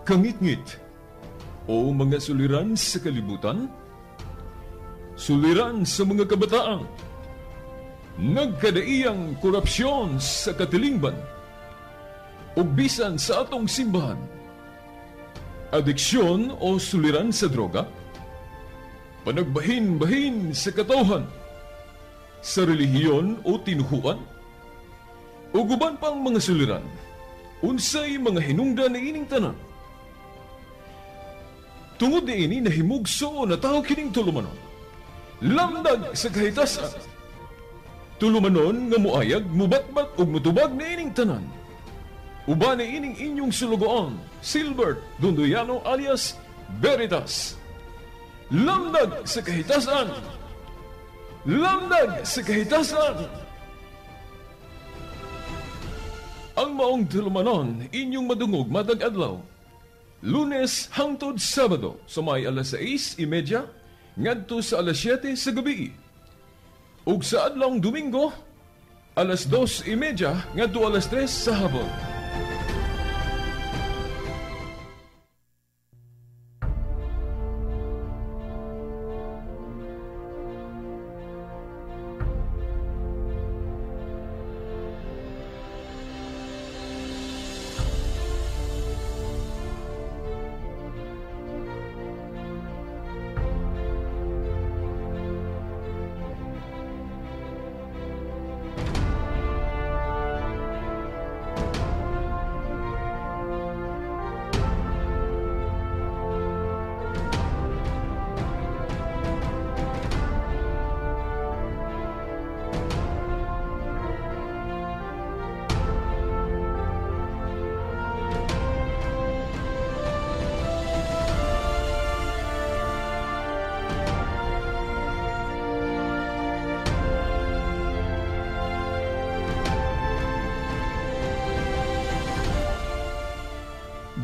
Kangitngit o mga suliran sa kalibutan, suliran sa mga kabataan, nagkadaiyang korupsyon sa katilingban, ug bisan sa atong simbahan, adiksyon o suliran sa droga, panagbahin-bahin sa katawhan, sa relihiyon o tinuhuan, ug uban pang mga suliran, unsay mga hinungdan niining tanan. Tungod niini nahimugso na tao kining tulumanon. Lamdag sa kahitasan. Tulumanon nga muayag, mubatbat ug mutubag niining tanan. Uban niining inyong sulugoon, Silbert Dondoyano alias Veritas. Lamdag sa kahitasan. Lamdag sa kahitasan. Ang maong tulumanon inyong madungog matag adlaw. Lunes hangtod Sabado sa may alas 6:30 ngadto sa alas 7 sa gabi. Ug sa adlawng Domingo alas 2:30 ngadto alas 3 sa hapon.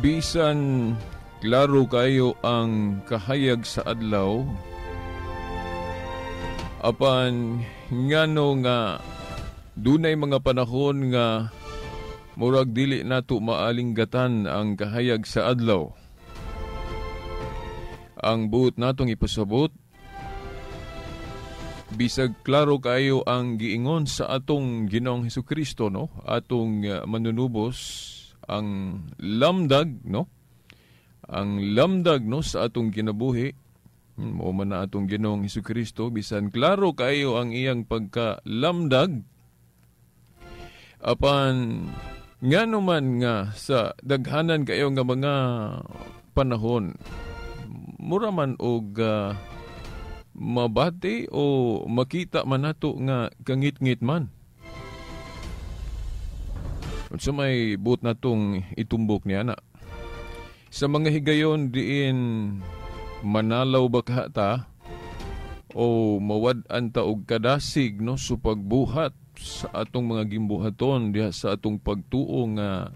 Bisan klaro kayo ang kahayag sa adlaw, apan ngano nga dunay mga panahon nga murag dili nato maalinggatan ang kahayag sa adlaw. Ang buot natong ipasabot, bisag klaro kayo ang giingon sa atong Ginoong Hesukristo, no? Atong manunubos, ang lamdag, no? Ang lamdag, no, sa atong kinabuhi, mao man na atong Ginoong Hesukristo, bisan klaro kayo ang iyang pagkalamdag, apan ngano man nga sa daghanan kayo nga mga panahon, mura man og mabati o makita man nato nga kangitngit man. Unsa may buot natong itumbok niya na? Sa mga higayon diin manalaw ba ka ta o mawad-an ta og kadasig, no, sa pagbuhat sa atong mga gimbuhaton diha sa atong pagtuo nga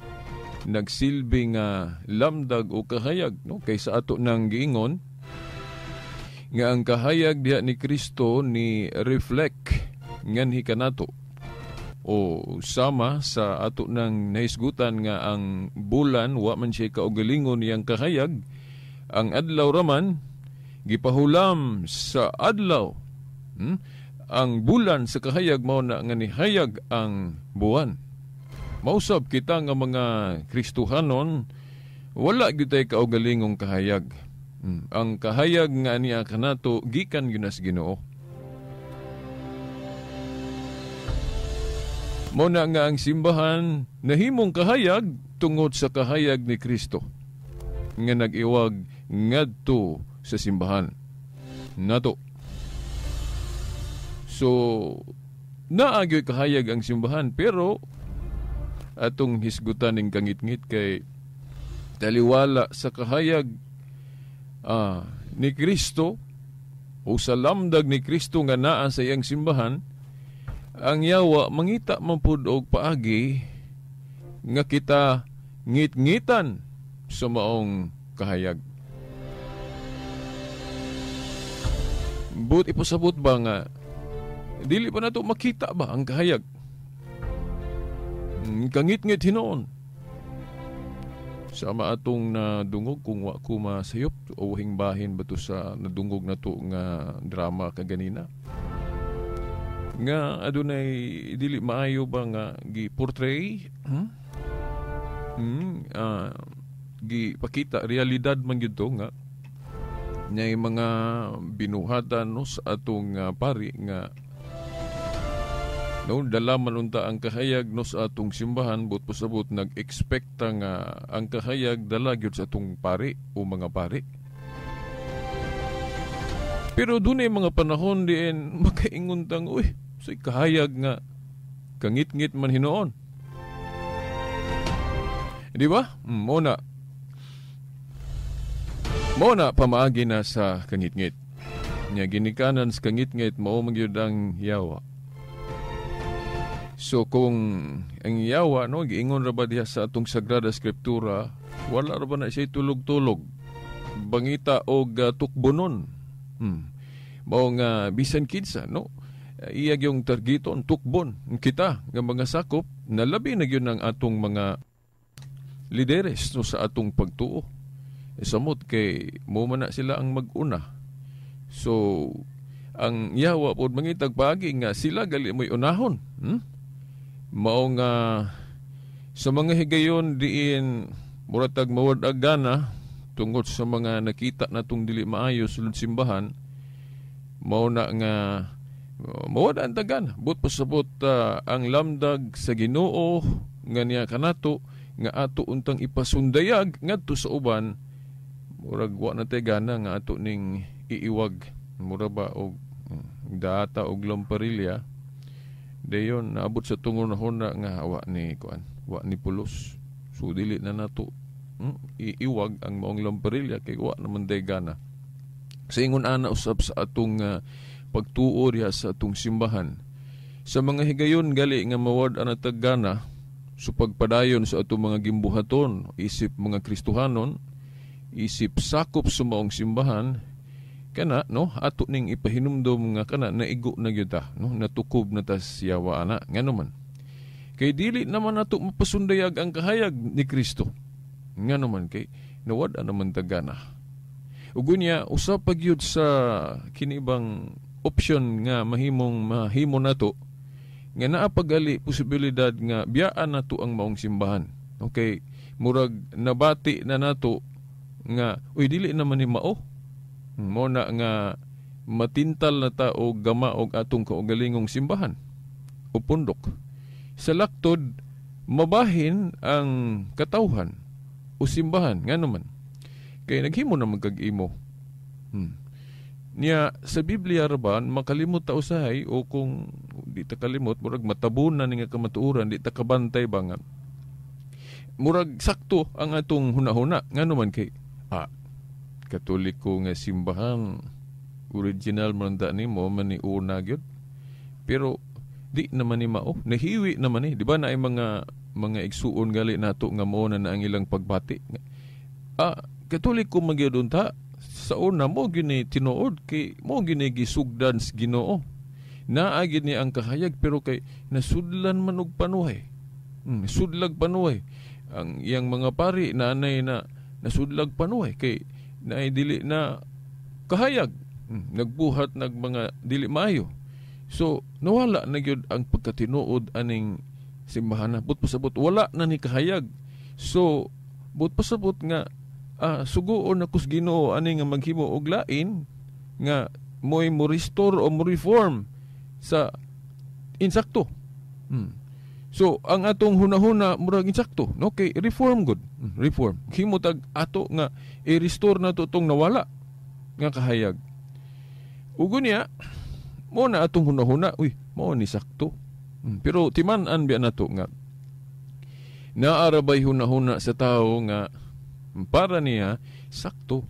nagsilbi nga lamdag o kahayag, no, kaysa ato nang giingon nga ang kahayag diha ni Kristo ni reflect nganhi kanato o sama sa ato nang nahisgutan nga ang bulan wa man siya kaugalingon niyang kahayag, ang adlaw raman gipahulam sa adlaw. Ang bulan sa kahayag mao na nga nihayag ang buwan. Mausab kita nga mga Kristohanon, wala gyud tay kaugalingong kahayag. Ang kahayag nga niya kanato gikan gyud sa Ginoo. Mao na nga ang simbahan nahimong kahayag tungod sa kahayag ni Kristo nga nag-iwag ngadto sa simbahan nato. So naagyoy kahayag ang simbahan, pero atong hisgutan ning kangitngit kay taliwala sa kahayag ni Kristo o sa lamdag ni Kristo nga naa sa iyang simbahan. Ang yawa mangita man pud og paagi nga kita ngit-ngitan sa maong kahayag. But ipasabot ba nga dili pa nato makita ba ang kahayag? Kangit-ngit hinuon. Sama atong nadungog, kung wa ko masayop o bahin ba to sa nadungog na to nga drama kaganina, nga adunay dili maayo ba nga gi-portray, Gipakita realidad man gyud to nga nay mga binuhatan, no, sa atong pari nga, no, dala man unta ang kahayag, no, sa atong simbahan. But pasabot nag-expecta nga ang kahayag dala gyud sa atong pari o mga pari. Pero dunay mga panahon diin makaingon tang, "Uy, say kahayag nga kangit-ngit man hinuon." Di ba? Mo na. Mo na pamaagi na sa kangit-ngit. Nya ginikanan sa kangit-ngit mao man gyud ang yawa. So kung ang yawa, no, giingon ra ba diha sa atong Sagrada Escritura, wala ra ba na siya tulog-tulog? Bangita og tukbonon. Mao nga bisan kinsa, no, iya yung targeton, tukbon kita nga mga sakop, na labi na gyud ang atong mga lideres, no, sa atong pagtuo. E, samot kay mo man na sila ang mag-una. So ang yawa pod mangitag paagi nga sila gali mo'y unahon. Mao nga sa mga higayon diin muratag mawad gana tungod sa mga nakita natong dili maayo sulod simbahan, mao na nga mawad ang tagan. But pasabot ang lamdag sa Ginoo nga niya kanato nga ato untang ipasundayag ngadto sa uban, murag wa na tay gana nga ato ning iiwag, mura ba og data og lamparilya. Dayon naabot sa tungo na huna nga wa ni kuan, wa ni pulos. So dili na nato iiwag ang maong lamparilya kay wa naman day gana. Sa ingon ana usab sa atong pagtuo diha sa atong simbahan. Sa mga higayon gali nga mawad ang gana so pagpadayon sa atong mga gimbuhaton isip mga Kristohanon, isip sakop sa maong simbahan, kana, no, ato ning ipahinumdom nga kana naigo na gyud ta, no, natukob na ta siyawa ana. Ngano man? Kay dili naman nato mapasundayag ang kahayag ni Kristo. Ngano man? Kay nawad naman tagana. Ug unya usa pa gyud sa kinibang option nga mahimong mahimo nato nga naa pagali posibilidad nga biyaan nato ang maong simbahan. Okay, murag nabati na nato nga uy, dili naman ni mao. Mo na nga matintal na ta og gama og atong kaugalingong simbahan o pundok. Sa laktod mabahin ang katawhan o simbahan. Ngano man? Kay naghimo naman kag imo. Niya sa Biblia ra ba makalimot ta usahay, o kung di ta kalimot, murag matabunan nga kamatuoran, di ta kabantay ba nga murag sakto ang atong hunahuna. Ngano man? Kay Katoliko nga simbahan, original man ta nimo man ni una gyud. Pero di naman ni mao, nahiwi naman ni, di ba na ay mga igsuon gali nato nga mao na ang ilang pagbati. Katoliko man gyud unta sa una, mo gyud ni tinuod kay mo gyud ni gisugdan sa Ginoo. Naa gyud ni ang kahayag, pero kay nasudlan man og panuhay. Sudlag panuhay. Ang iyang mga pari naanay na nasudlag panuhay kay na dili na kahayag, nagbuhat nag mga dili maayo. So nawala na gyud ang pagkatinuod aning simbahan na. But pasabot wala na ni kahayag. So but pasabot nga suguon na kus Ginoo ani nga maghimo og lain nga mo'y mo restore o mo reform sa insakto. So ang atong hunahuna murag insakto, no, kay reform good. Reform. Himo tag ato nga i-restore na to tong nawala nga kahayag. Ug unya mo na atong hunahuna, uy, mao ni sakto. Pero timan-an biya nato nga naarabay hunahuna sa tao nga para niya sakto.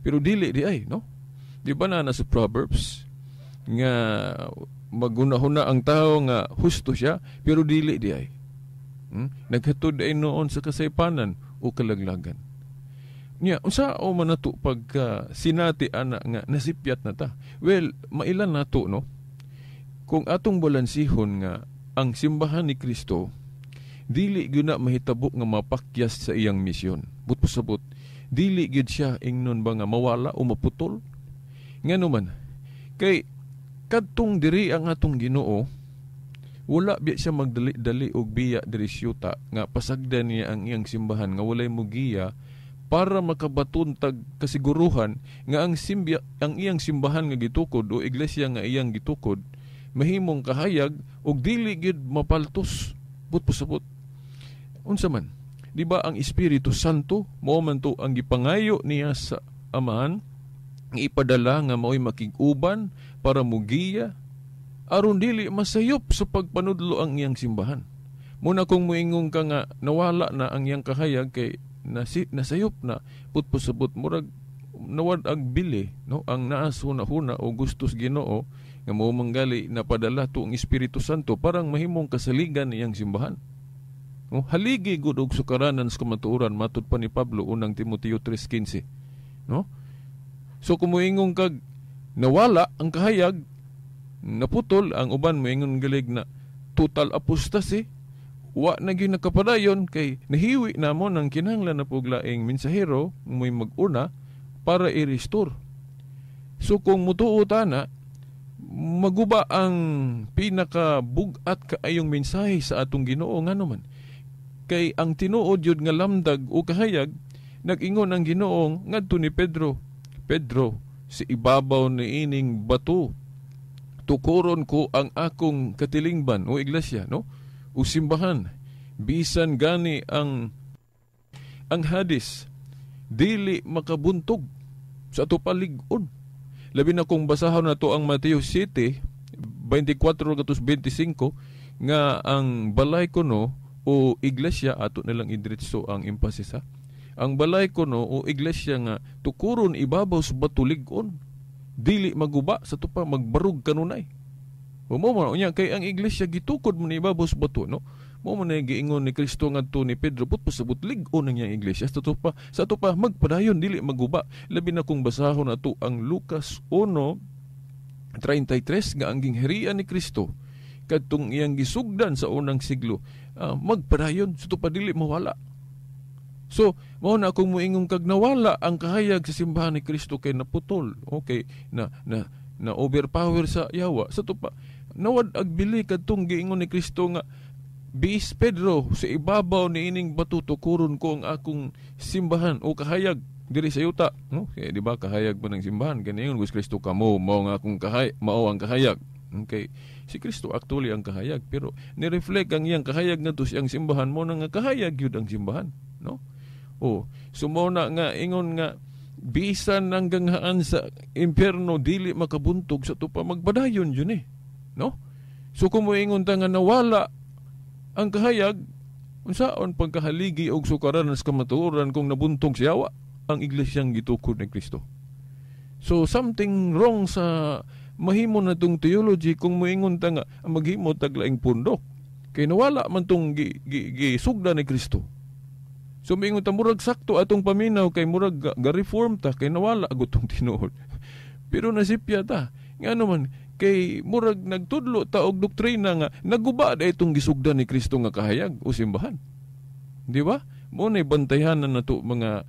Pero dili di ay, no? Di ba na sa Proverbs nga magunahuna ang tao nga husto siya pero dili di ay. Naghatod ay noon sa kasaypanan o kalaglagan. Nya unsa o man nato pagka sinati ana nga nasipyat na ta? Well, mailan nato, no? Kung atong balansihon nga ang simbahan ni Kristo Dili gyud na mahitabo nga mapakyas sa iyang misyon. But pasabot, dili gyud siya ingnon ba nga mawala o maputol. Ngano man, kay kadtong diri ang atong Ginoo, wala biya siya magdali-dali og biya diri siyuta nga pasagdan niya ang iyang simbahan nga walay mugiya para makabaton tag kasiguruhan nga ang iyang simbahan nga gitukod o iglesia nga iyang gitukod mahimong kahayag og dili gyud mapaltos. But pasabot, unsa man, di ba ang Espiritu Santo mao man to ang gipangayo niya sa Amahan nga ipadala nga mao'y makig-uban para mugiya aron dili masayop sa pagpanudlo ang iyang simbahan. Muna kung muingon ka nga nawala na ang iyang kahayag kay nasayop na, putpusabot murag nawad ag bili, no, ang naas huna-huna o gustos Ginoo nga mao manggali napadala to ang Espiritu Santo parang mahimong kasaligan iyang simbahan. No, haligi gud og sukaranan sa kamatuoran matud pa ni Pablo unang Timoteo 3:15, no? So kung muingon kag nawala ang kahayag, naputol, ang uban moingon galig na total apostasy, wa na gyud nakapadayon kay nahiwi na mo nang kinahanglan na pug laing mensahero mo'y mag-una para i-restore. So kung mutuo ta na, maguba ang pinakabug-at kaayong mensahe sa atong Ginoo. Ngano man, kay ang tinuod yun nga lamdag o kahayag, nag-ingon ang Ginoo ngadto ni Pedro, "Pedro, si ibabaw ni ining bato tukuron ko ang akong katilingban o iglesia, no, o simbahan. Bisan gani ang Hades dili makabuntog sa ato palig-on." Labi na kung basahon na to ang Mateo 7:24-25 nga ang balay kuno o iglesia, ato nilang idritso ang emphasis ha. Ang balay kuno o iglesia nga tukuron ibabaw sa bato lig-on, dili maguba sa tupa magbarug kanunay. O mo man unya kay ang iglesia gitukod man ibabaw sa bato, no? Mo man giingon ni Kristo ngadto ni Pedro, put pasabot lig-on ang iyang iglesia sa tupa magpadayon dili maguba. Labi na kung basahon nato ang Lucas 1:33 nga ang gingharian ni Kristo kadtong iyang gisugdan sa unang siglo, magpadayon sa tupa dili mawala. So, mao na kung moingon kag nawala ang kahayag sa simbahan ni Kristo kay naputol, okay, na na na overpower sa yawa, sa tupa nawad agbili kadtong giingon ni Kristo nga bis Pedro, sa ibabaw ni ining bato tukuron ko ang akong simbahan o kahayag diri sa yuta, no? Kaya, di ba kahayag ba ng simbahan? Kaniyon Gus Kristo kamo mao nga akong kahayag, mao ang kahayag. Okay. Si Kristo actually ang kahayag, pero ni-reflect ang iyang kahayag ngadto sa iyang simbahan, mo na nga kahayag gyud ang simbahan, no? Oh, so mao na nga ingon nga bisan ang ganghaan sa impyerno dili makabuntog sa tupa magpadayon yun eh, no? So kung moingon ta nga nawala ang kahayag, unsaon pagkahaligi og sukaranan sa kamatuoran kung nabuntog siya ang iglesyang gitukod ni Kristo? So something wrong sa mahimo na tong theology kung moingon ta nga ang maghimo tag laing pundok kay nawala man tong gisugda ni Kristo. So moingon ta murag sakto atong paminaw kay murag ga-reform ta kay nawala agud tong tinuod. Pero nasipya ta. Ngano man, kay murag nagtudlo ta og doktrina nga naguba da itong gisugda ni Kristo nga kahayag o simbahan. Di ba? Mo na bantayan na nato mga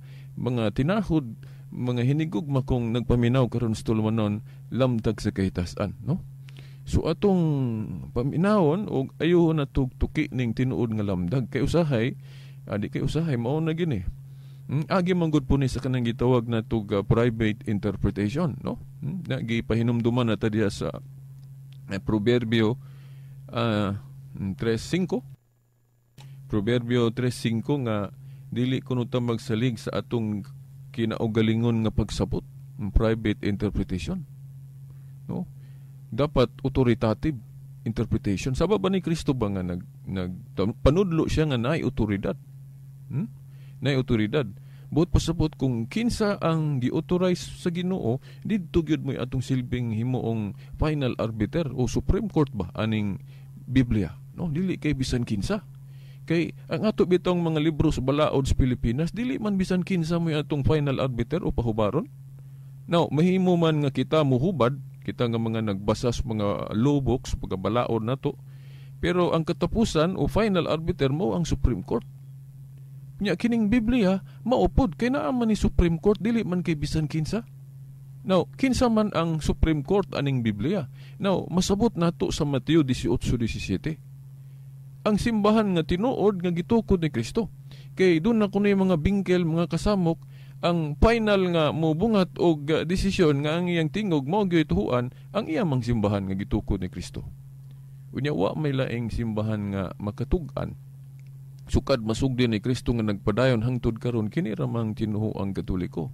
tinahod, mga hinigugma kung nagpaminaw karon sa tulumanon lamtag sa kahitasan, no? So atong paminawon og ayuhon na tuki ning tinuod nga lamdag kay usahay adi kay usahay mao na gini. Agi man gud po ni sa kanang gitawag na tug private interpretation, no? Na gipahinumduman na ta diha sa Proverbio 3:5. Proverbio 3:5 nga dili kuno ta magsalig sa atong kinaugalingon nga pagsabot, private interpretation, no? Dapat authoritative interpretation. Saba ba ni Kristo ba nga nag panudlo siya nga naay otoridad? Naay otoridad. Buot pasabot kung kinsa ang gi-authorize sa Ginoo, didto gyud mo'y atong silbing himuong final arbiter o Supreme Court ba aning Biblia, no? Dili kay bisan kinsa. Kay ang ato bitong mga libro sa balaod sa Pilipinas, dili man bisan kinsa mo'y atong final arbiter o pahubaron. Now, mahimo man nga kita muhubad, kita nga mga nagbasa sa mga law books, pagkabalaod nato, Pero ang katapusan o final arbiter mo ang Supreme Court. Nya kining Biblia maupod kay naa man ni Supreme Court, dili man kay bisan kinsa. Now, kinsa man ang Supreme Court aning Biblia? Now, masabot nato sa Mateo 18:17. Ang simbahan nga tinuod nga gitukod ni Kristo. Kay doon na kuno mga bingkel, mga kasamok, ang final nga mobungat og desisyon nga ang iyang tingog mao gyud tuhuan ang iyang mang simbahan nga gitukod ni Kristo. Unya wa may laing simbahan nga makatug-an. Sukad masugdi ni Kristo nga nagpadayon hangtod karon, kini ra mang tinuoang Katoliko.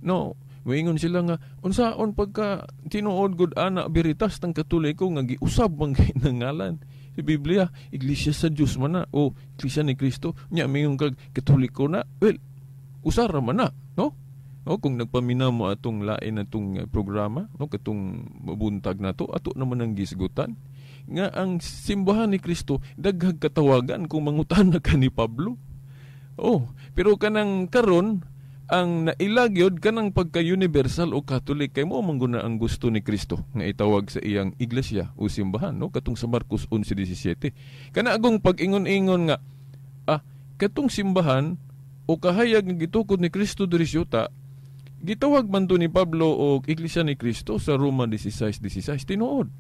No, moingon sila nga unsaon pagka tinuod gud ana Veritas tang Katoliko nga giusab man kay ngalan si Biblia, Iglesia sa Dios man na o Iglesia ni Kristo, nya mingon kag Katoliko na. Well, usara man na, no? No, kung nagpaminaw mo atong lain atong programa, no, katong buntag nato, ato naman ang gisgutan nga ang simbahan ni Kristo daghag katawagan kung mangutana ka ni Pablo. Oh, pero kanang karon ang nailagyod kanang pagka-universal o Catholic kay mo man guna ang gusto ni Kristo nga itawag sa iyang iglesia o simbahan, no, katong sa Marcos 11:17. Kana agong pag-ingon-ingon nga katong simbahan o kahayag nga gitukod ni Kristo diri sa yuta, gitawag man to ni Pablo og Iglesia ni Kristo sa Roma 16:16, tinuod.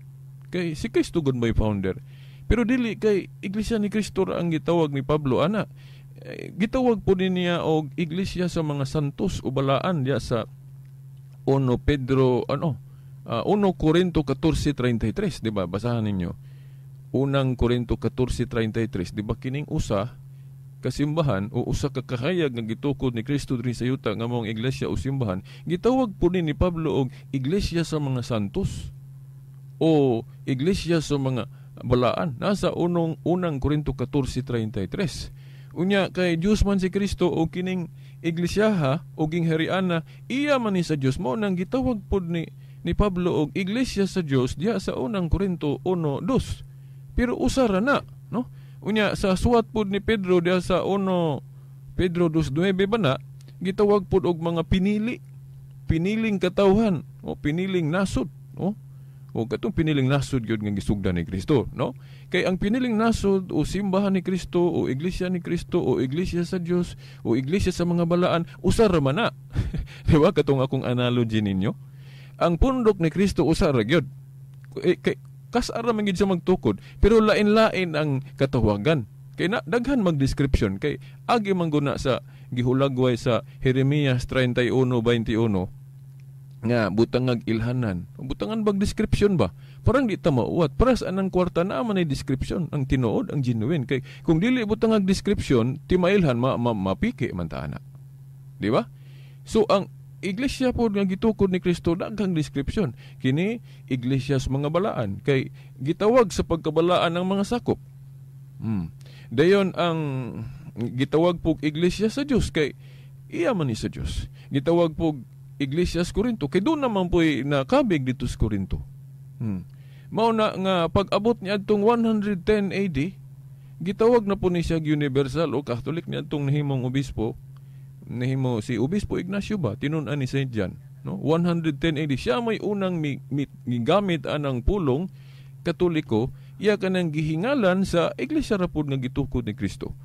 Kay si Kristo gud may founder. Pero dili kay Iglesia ni Kristo ra ang gitawag ni Pablo ana. Gitawag po din niya og iglesia sa mga santos o balaan diya sa 1 Pedro ano 1 Corinto 14:33, di ba? Basahan ninyo. Unang Corinto 14:33, di ba, kining usa kasimbahan o usa ka kahayag nga gitukod ni Kristo diri sa yuta nga maong iglesia o simbahan, gitawag po ni Pablo og iglesia sa mga santos o iglesia sa mga balaan. Nasa unang Korinto 14:33. Unya kay Dios man si Kristo o kining iglesiaha o ginghariana iya man ni sa Dios, mo nang gitawag pod ni Pablo og iglesia sa Dios diha sa unang Korinto 1:2. Pero usara na, no? Unya sa suwat pod ni Pedro diha sa 1 Pedro 2:9 ba na, gitawag pod og mga pinili, piniling katawhan o piniling nasod, no? O katong piniling nasod gyud nga gisugdan ni Kristo, no? Kay ang piniling nasod o simbahan ni Kristo o iglesia ni Kristo o iglesia sa Dios o iglesia sa mga balaan, usa ra man na. Di ba katong akong analogy ninyo? Ang pundok ni Kristo usa ra gyud. Kay kasara man gyud siya magtukod, pero lain-lain ang katawagan. Kay na daghan mag-description kay agi man guna sa gihulagway sa Jeremias 31:21 nga butangag ilhanan. Butangan bag description ba? Parang di ta mauwat. Para sa anang kwarta na man ay description ang tinuod, ang genuine. Kay kung dili butangag description, ti mailhan mapiki man ta ana. Di ba? So ang iglesia po nga gitukod ni Kristo daghang description. Kini iglesia sa mga balaan kay gitawag sa pagkabalaan ng mga sakop. Dayon ang gitawag po iglesia sa Dios kay iya man ni sa Dios. Gitawag po iglesia sa Korinto kay doon naman po'y nakabig dito sa Korinto. Mao na nga pag-abot niya adtong 110 AD, gitawag na po ni siya universal o Catholic niya adtong nahimong obispo, nahimo si Obispo Ignacio ba, tinun-an ni Saint John, no? 110 AD siya may unang gigamit anang pulong Katoliko, iya kanang gihingalan sa iglesia ra pud nga gitukod ni Kristo.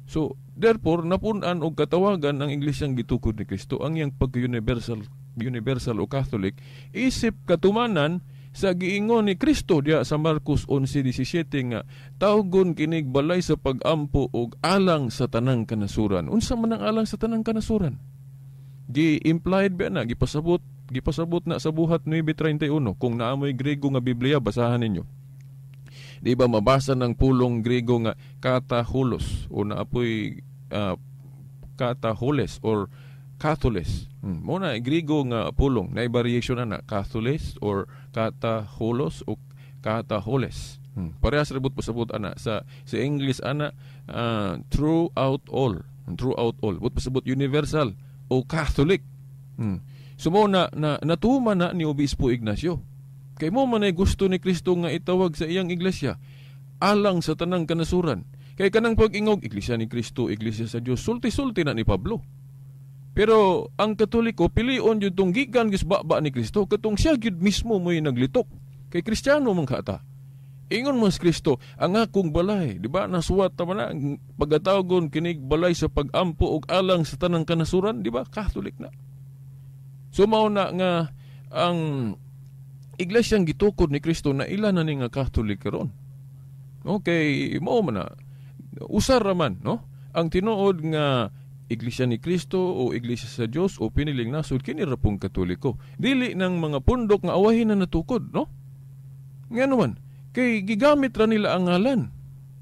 So, therefore, napun-an og katawagan ang iglesyang gitukod ni Kristo, ang iyang pagka-universal universal o Catholic, isip katumanan sa giingon ni Kristo diya sa Marcos 11:17 nga tawgon kinig balay sa pag-ampo og alang sa tanang kanasuran. Unsa man ang alang sa tanang kanasuran? Gi-implied ba na, gipasabot na sa Buhat 9:31. Kung naamoy Grego nga Biblia, basahan ninyo. Di ba mabasa ng pulong Grego nga kataholos o naapoy kataholes or katholes. Mo na Grego nga pulong, na variation na katholes or kataholos o kataholes. Parehas ra but pasabot ana sa English ana throughout all, throughout all. But pasabot universal o Catholic. So mo na natuman na ni Obispo Ignacio. Kay mo man ay gusto ni Kristo nga itawag sa iyang iglesia alang sa tanang kanasuran. Kay kanang pag-ingog iglesia ni Kristo, iglesia sa Dios, sulti-sulti na ni Pablo. Pero ang Katoliko pilion jud tong gikan gisbaba ni Kristo, katong siya gyud mismo mo'y naglitok. Kay Kristiyano man ka ta. Ingon mas Kristo, ang akong balay, di ba? Nasuwat ta man na, pagatawagon kinig balay sa pag-ampo og alang sa tanang kanasuran, di ba? Catholic na. So mao na nga ang iglesyang gitukod ni Kristo na ila na ni nga Catholic karon. Okay, mao man na. Usar ra man, no? Ang tinuod nga Iglesia ni Kristo o Iglesia sa Dios o piniling nasod kini ra pong Katoliko. Dili nang mga pundok nga awahin na natukod, no? Ngano man, kay gigamit ra nila ang ngalan.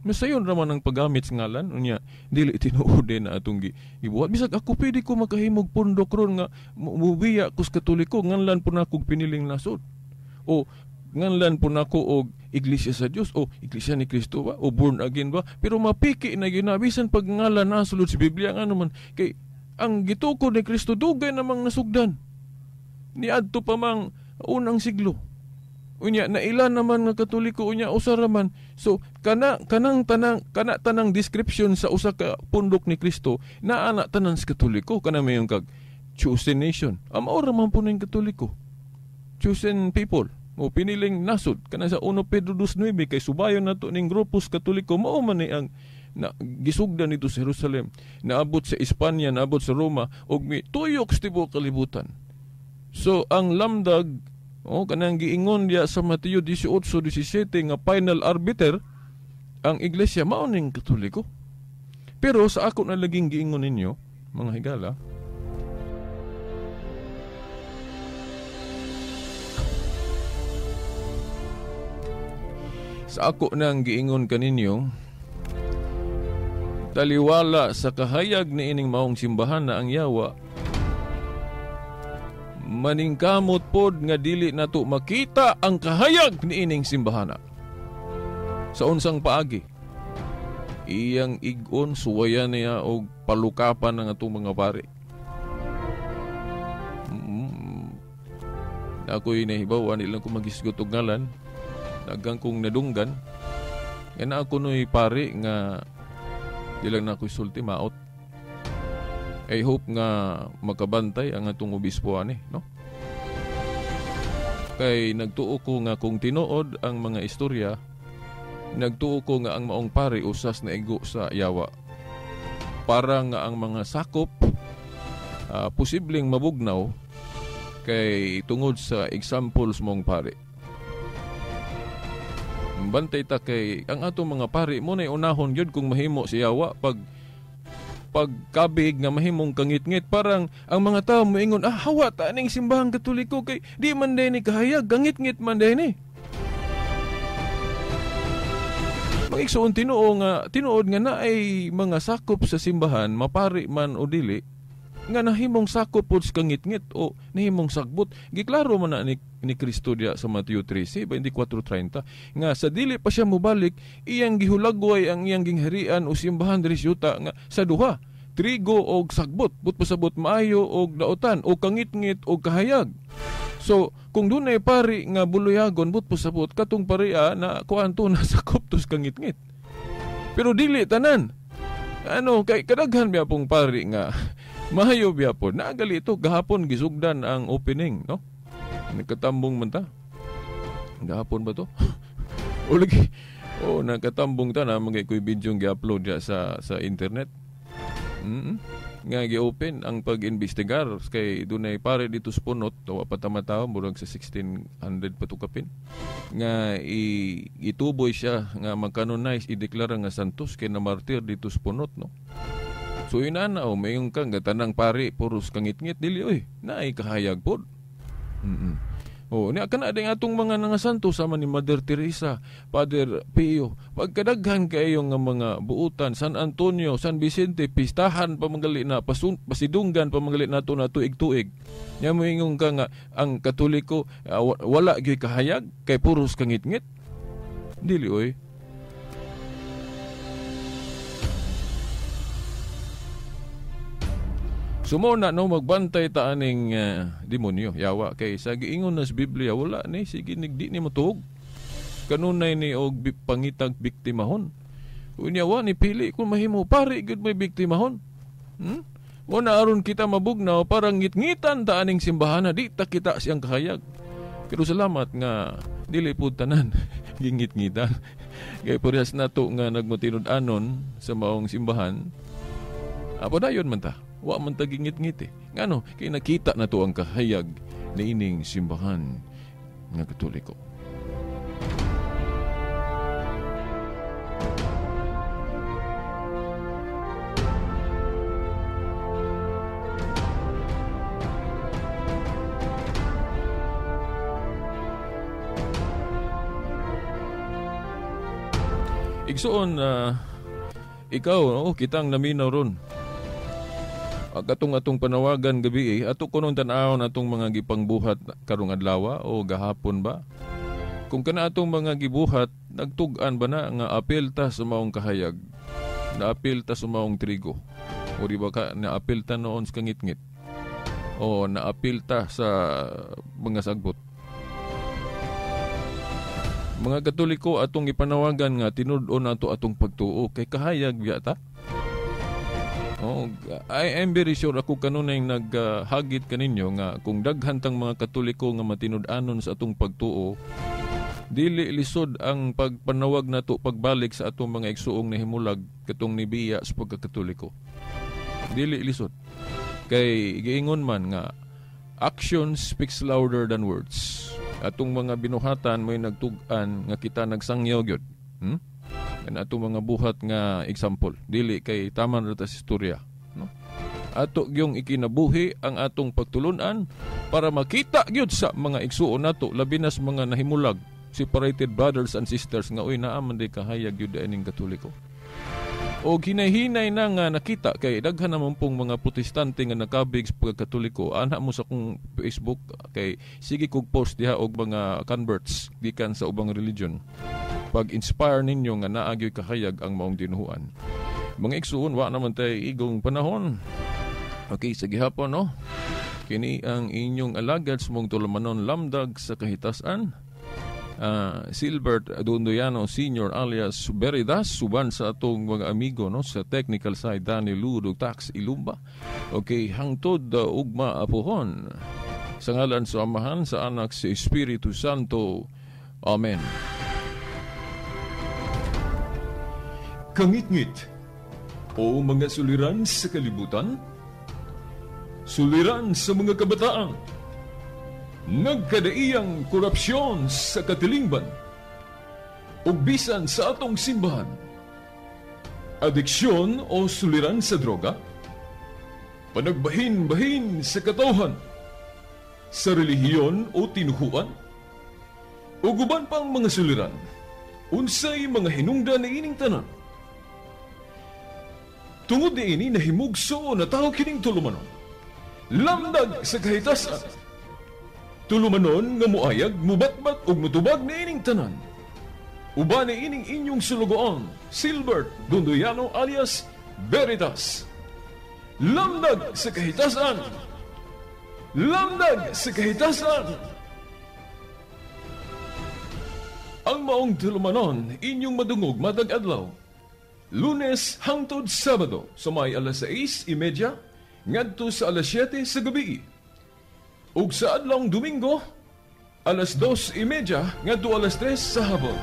Masayon ra man ang paggamit sa ngalan, unya dili tinuod na atong gibuhat. Bisag ako pwede ko makahimog pundok ron nga mubiya ko sa Katoliko, nganlan po na akong piniling nasod. O nganlan po nako og Iglesia sa Dios o Iglesia ni Kristo ba o born again ba, pero mapiki na gyud na bisan pag ngalan na sulod sa Biblia, ngano man kay ang gitukod ni Kristo dugay namang nasugdan niadto pa mang unang siglo. Unya naila naman nga Katoliko, unya usa ra man. So kana kanang tanang kana tanang description sa usa ka pundok ni Kristo naa na tanan sa Katoliko. Kana mayon kag chosen nation, mao ra man po ning Katoliko, chosen people o piniling nasod. Kana sa 1 Pedro 2:9 kay subayon nato ning grupos Katoliko, mao man ni ang na, gisugdan nito sa Jerusalem, naabot sa Espanya, naabot sa Roma ug mituyok sa tibuok kalibutan. So ang lamdag o kanang giingon diya sa Mateo 18:17 nga final arbiter ang iglesia mao ning Katoliko. Pero sa ako na laging giingon ninyo mga higala, sa ako nang giingon kaninyo, taliwala sa kahayag ni ining maong simbahan na ang yawa, maningkamot pod nga dili nato makita ang kahayag ni ining simbahana. Sa unsang paagi, iyang igon suwayan niya og palukapan ng atong mga pare. Ako'y nahibaw, ani lang ko magisgot og ngalan, nagang kong nadunggan. Nga na ako no'y pare nga di lang na ako'y sulti, maot. I hope nga makabantay ang atong obispo ani, no? Kay nagtuo ko nga kung tinuod ang mga istorya, nagtuo ko nga ang maong pare usas na igo sa yawa. Para nga ang mga sakop posibleng mabugnaw kay tungod sa examples mong pare. Bantay ta kay ang atong mga pare mo na'y unahon gyud kung mahimo si yawa pag pagkabig nga mahimong kangitngit. Parang ang mga tao moingon, hawa ta ning simbahang Katoliko kay di man day ni kahayag, kangitngit man day ni. Mga-igsoon, tinuod nga naay mga sakop sa simbahan, mapari man o dili, nga nahimong sakop pod sa kangitngit o nahimong sagbot. Giklaro man na ni Kristo diya sa Mateo 13:24-30 nga sa dili pa siya mobalik, iyang gihulagway ang iyang gingharian o simbahan diri sa yuta nga sa duha, trigo og sagbot, but pasabot maayo og daotan o kangitngit og kahayag. So kung dunay pari nga buluyagon, but pasabot katong paria na kuan to na sakop tos kangitngit. Pero dili tanan. Ano kay kadaghan biya pong pari nga mahayo biya po. Naagali ito, gahapon gisugdan ang opening, no? Nagkatambong man ta. Gahapon ba to? O lagi. O nakatambong ta na mga ikoy video gi-upload diya sa internet. Nga gi-open ang pag-imbestigar kay dunay pare dito sa Punot, wa pa ta matawo, murag sa 1600 pa tukapin. Nga ituboy siya nga magkanonize, ideklara nga santos kay na martir dito sa Punot, no? So inana o mayong kang gatanang pare puros kangitngit dili oy, naay kahayag pod. O niya kana ding atong mga nangasanto sama ni Mother Teresa, Father Pio. Pagkadaghan kaayo nga mga buutan, San Antonio, San Vicente, pistahan pa magali na, pasidunggan pa magali nato na tuig-tuig. Nya moingon ka nga ang Katoliko wala gyud kahayag kay puros kangitngit. Dili oy. Sumuna no magbantay ta aning demonyo yawa kay sa giingon nas Biblia wala ni sige nigdi ni motuog kanunay ni og pangitag biktimahon. Unya wa ni pili kung mahimo pare gud may biktimahon. Mo na aron kita mabugnaw parang ngitngitan ta aning simbahan na di ta kita siyang kahayag. Pero salamat nga dili pud tanan. Gingit-ngitan. Kay parehas nato nga nagmatinud-anon sa maong simbahan. Padayon man ta. Wa man ta gingit-ngit eh. Ngano kay nakita nato ang kahayag niining simbahan nga Katoliko. Igsuon, ikaw, no, kitang naminaw ron. Katong atong panawagan gabi, ato kunong tan-awon atong mga gipangbuhat karong adlaw o gahapon ba? Kung kana atong mga gibuhat, nagtug-an ba na nga apil ta sa maong kahayag? Naapil ta sa maong trigo? O di ba ka, naapil ta noon sa kangitngit? O naapil ta sa mga sagbot? Mga Katoliko, atong ipanawagan nga tinud-on nato atong pagtuo kay kahayag biya ta. Oh, I am very sure ako kanunay naghagit kaninyo nga kung daghan tang mga Katoliko nga matinud-anon sa atong pagtuo, dili lisod ang pagpanawag nato pagbalik sa atong mga igsuong nahimulag katong nibiya sa pagkakatoliko. Dili lisod. Kay giingon man nga action speaks louder than words. Atong mga binuhatan may nagtug-an nga kita nagsangyaw gyud. Kan atong mga buhat nga example, dili kay taman ra ta sa istorya, no? Ato gyung ikinabuhi ang atong pagtulunan para makita gyud sa mga igsuon nato, labi na sa mga nahimulag, separated brothers and sisters nga uy naa man di kahayag gyud ining Katoliko. O hinahinay na nga nakita kay daghan naman pong mga Protestante nga nakabig sa pagkatoliko. Ana mo sa akong Facebook kay sige kog post diha og mga converts gikan sa ubang religion. Pag-inspire ninyo nga naa gyoy kahayag ang maong dinuhuan. Mga igsuon, wa naman tay igong panahon. Okay, sa gihapon, no? Kini ang inyong alagad sa mong tulumanon lamdag sa kahitasan. Silbert Dondoyano Sr. alias Veritas, suban sa atong mga amigo, no, sa technical side, Danny Ludo Tax Ilumba. Okay, hangtod ugma apuhon. Sa ngalan sa Amahan, sa Anak, sa Espiritu Santo. Amen. Kangitngit o mga suliran sa kalibutan, suliran sa mga kabataan, nagkadaiyang korupsyon sa katilingban, ug bisan sa atong simbahan, adiksyon o suliran sa droga, panagbahin-bahin sa katawhan, sa relihiyon o tinuhuan, ug uban pang mga suliran, unsay mga hinungdan niining tanan. Tungod niini nahimugso na tao kining tulumanon, lamdag sa kahitasan. Tulumanon nga muayag, mubatbat ug mutubag niining tanan. Uban niining inyong sulugoon, Silbert Dondoyano alias Veritas. Lamdag sa kahitasan. Lamdag sa kahitasan. Ang maong tulumanon inyong madungog matag adlaw, Lunes hangtod Sabado sa may alas 6:30 ngadto sa alas 7 sa gabi. Ug sa adlawng Domingo, alas 2:30 ngadto alas 3 sa hapon.